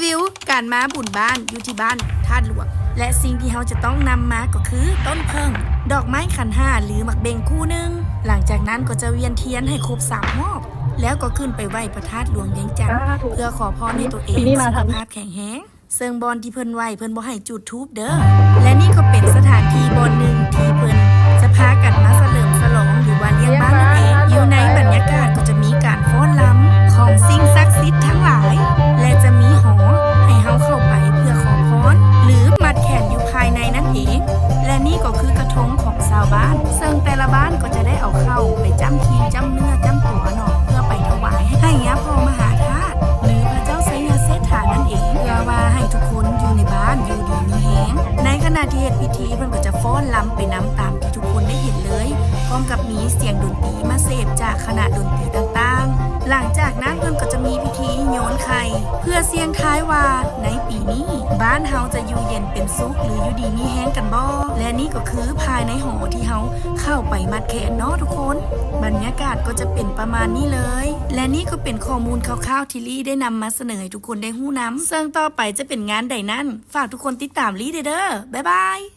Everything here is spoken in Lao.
ການມາບຸນບ້ານຢູ່ທີ່ບ້ານທາດຫຼວງ ແລະ ສິ່ງທີ່ເຮົາຈະຕ້ອງນຳມາກໍຄືຕົ້ນເຜິ້ງ, ດອກໄມ້ຂັນຫ້າ ຫຼື ໝາກເບັງຄູ່ໜຶ່ງ. ຫຼັງຈາກນັ້ນກໍຈະວຽນທຽນໃຫ້ຄົບສາມຮອບ ແລ້ວກໍຂຶ້ນໄປໄຫວ້ພະທາດຫຼວງວຽງຈັນ ເພື່ອຂໍພອນໃຫ້ຕົວເອງສຸຂະພາບແຂງແຮງ. ເຊິ່ງບ່ອນທີ່ເພິ່ນໄຫວ້ ເພິ່ນບໍ່ໃຫ້ຈູດທູບເດີ້. ແລະ ນີ້ກໍເປັນສະຖານທີ່ບ່ອນໜຶ່ງທີ່ເພິ່ນຈະພາກັນມາສະເຫຼີມສະຫຼອງ ຫຼືວ່າລ້ຽງບ້ານນັ້ນເອງ. ຢູ່ໃນບັນຍາກາດກໍຈະມີການຟ້ອນລຳຂອງສິ່ງສັກສິດທັງຫຼາຍ ແລະ ຈະມີຫໍໃຫ້ເຮົາເຂົ້າໄປເພື່ອຂໍພອນ ຫຼື ມັດແຂນຢູ່ພາຍໃນນັ້ນເອງ. ແລະ ນີ້ກໍຄືກະທົງຂອງຊາວບ້ານ ເຊິ່ງແຕ່ລະບ້ານກໍຈະໄດ້ເອົາເຂົ້າໄປຈ້ຳຄີງຈ້ຳເນື້ອຈ້ຳຕົວເນາະ ເພື່ອໄປຖວາຍໃຫ້ຍາພໍ່ມະຫາທາດ ຫຼື ພະເຈົ້າໄຊຍະເຊດຖານັ້ນເອງ ເພື່ອວ່າໃຫ້ທຸກຄົນຢູ່ໃນບ້ານຢູ່ດີມີແຮງ. ໃນຂະນະທີ່ເຮັດພິທີ ເພິ່ນກໍຈະຟ້ອນລຳໄປນຳຕາມທີ່ທຸກຄົນໄດ້ເຫັນເລີຍ ພ້ອມກັບມີສຽງດົນຕີມາເສບຈາກຄະນະດົນຕີຕ່າງໆ. ຫຼັງຈາກນັ້ນເພິ່ນກໍຈະມີພິທີໂຍນໄຂ່ ເພື່ອສ່ຽງທາຍວ່າໃນປີນີ້ບ້ານເຮົາຈະຢູ່ເຢັນເປັນສຸກ ຫຼື ຢູ່ດີມີແຮງກັນບໍ່. ແລະ ນີ້ກໍຄືພາຍໃນຫໍທີ່ເຮົາເຂົ້າໄປມັດແຂນເນາະທຸກຄົນ. ບັນຍາກາດກໍຈະເປັນປະມານນີ້ເລີຍ ແລະ ນີ້ກໍເປັນຂໍ້ມູນຄ່າວໆທີ່ລີ້ໄດ້ນຳມາສະເໜີໃຫ້ທຸກຄົນໄດ້ຮູ້ນຳ. ເຊິ່ງຕໍ່ໄປຈະເປັນງານໃດນັ້ນ ຝາກທຸກຄົນຕິດຕາມລີ້ເດີ້. ບາຍບາຍ.